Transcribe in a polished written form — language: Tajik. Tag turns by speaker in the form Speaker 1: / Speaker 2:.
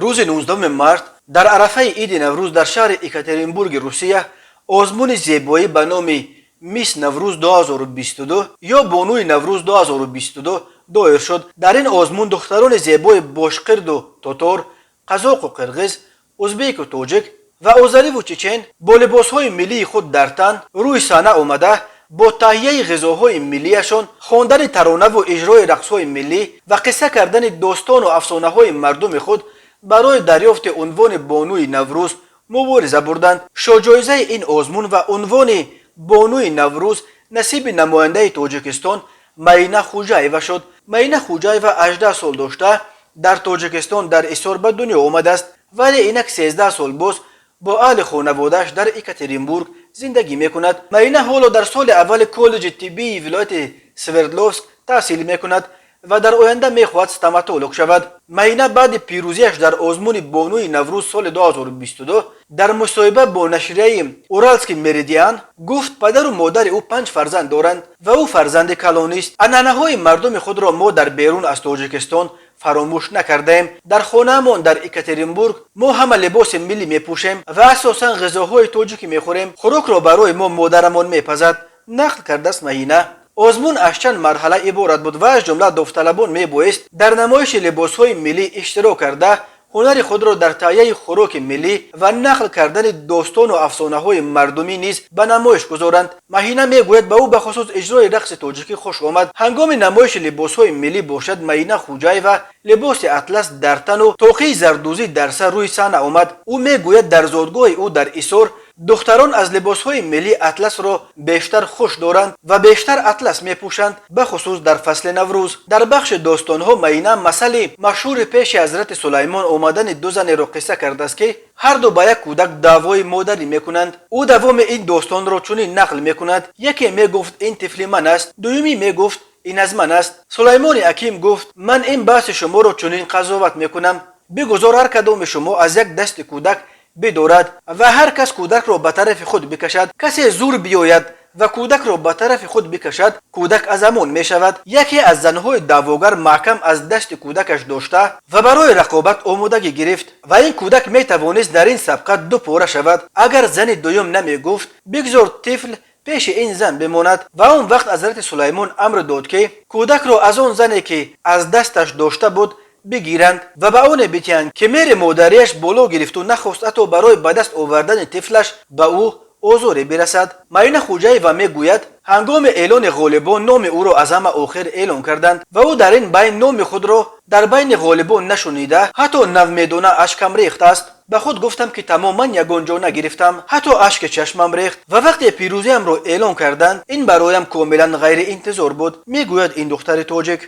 Speaker 1: Рӯзи 19 март дар арафаи иди Наврӯз дар шаҳри Екатеринбурги Русия озмуни зебоӣ ба номи «Мисс Наврӯз 2022» ё «Бонуи Наврӯз 2022» доир шуд. Дар ин озмун духтарони зебои бошқирду тотор, қазоқу қирғиз, узбеку тоҷик ва озариву чечен бо либосҳои миллии худ дар тан рӯи саҳна омада, бо таҳияи ғизоҳои миллияшон, хондани таронаву иҷрои рақсҳои миллӣ ва қисса кардани достону афсонаҳои мардуми худ барои дарёфти унвони «Бонуи Наврӯз» мубориза бурданд. Шоҳҷоизаи ин озмун ва унвони «Бонуи Наврӯз» насиби намояндаи Тоҷикистон Маина Хуҷаева шуд. Маина Хуҷаева 18 сол дошта, дар Тоҷикистон, дар Исор ба дунё омадааст, вале инак 13 сол боз бо аҳли хонаводааш дар Екатеринбург зиндагӣ мекунад. Маина ҳоло дар соли аввали коллеҷи тиббии вилояти Свердловск таҳсил мекунад ва дар оянда мехоҳад стоматолог шавад. Маина баъди пирӯзиаш дар озмуни «Бонуи Наврӯз» соли 2022 дар мусоҳиба бо нашрияи «Уральский меридиан» гуфт, падару модари ӯ панҷ фарзанд доранд ва ӯ фарзанди калонист. «Анъанаҳои мардуми худро мо дар берун аз Тоҷикистон фаромӯш накардаем. Дар хонаамон дар Екатеринбург мо ҳама либоси миллӣ мепӯшем ва асосан ғизоҳои тоҷикӣ мехӯрем. Хӯрокро барои мо модарамон мепазад», нақл кардааст Маҳина. Озмун аз чанд марҳала иборат буд ва аз ҷумла довталабон мебоист дар намоиши либосҳои миллӣ иштирок карда, ҳунари худро дар таҳияи хӯроки миллӣ ва нақл кардани достону афсонаҳои мардумӣ низ ба намоиш гузоранд. Маҳина мегӯяд, ба ӯ бахусус иҷрои рақси тоҷикӣ хуш омад. Ҳангоми намоиши либосҳои миллӣ бошад, Маина Хуҷаева либоси атлас дар тану тоқии зардӯзӣ дар сар рӯи саҳна омад. Ӯ мегӯяд, дар зодгоҳи ӯ дар Исор духтарон аз либосҳои миллӣ атласро бештар хуш доранд ва бештар атлас мепӯшанд, бахусус дар фасли Наврӯз. Дар бахши достонҳо Маина масъали машҳури пеши ҳазрати Сулаймон омадани ду занеро қисса кардааст, ки ҳарду ба як кӯдак даъвои модарӣ мекунанд. Ӯ давоми ин достонро чунин нақл мекунад: «Яке мегуфт, ин тифли ман аст, дуюмӣ мегуфт, ин аз ман аст. Сулаймони ҳаким гуфт: ман ин баҳси шуморо чунин қазоват мекунам: бигузор ҳар кадоми шумо аз як дасти кӯдак бидорад ва ҳар кас кӯдакро ба тарафи худ бикашад. Касе зур биёяд ва кӯдакро ба тарафи худ бикашад, кӯдак аз амон мешавад». Яке аз занҳои даъвогар маҳкам аз дасти кӯдакаш дошта ва барои рақобат омодагӣ гирифт ва ин кӯдак метавонист дар ин сабқат ду пора шавад, агар зани дуюм намегуфт, бигзор тифл пеши ин зан бимонад. Ва он вақт ҳазрати Сулаймон амр дод, ки кӯдакро аз он зане, ки аз дасташ дошта буд, бигиранд ва ба оне битиҳанд, ки меҳри модариаш боло гирифту нахост ҳатто барои ба даст овардани тифлаш ба ӯ озоре бирасад. Маина Хуҷаева мегӯяд, ҳангоми эълони ғолибон номи ӯро аз ҳама охир эълон карданд ва ӯ дар ин байн номи худро дар байни ғолибон нашунида, ҳатто навмедона ашкам рехтааст. «Ба худ гуфтам, ки тамоман ягон ҷо нагирифтам, ҳатто ашки чашмам рехт. Ва вақте пирӯзиамро эълон карданд, ин бароям комилан ғайриинтизор буд», мегӯяд ин духтари тоҷик.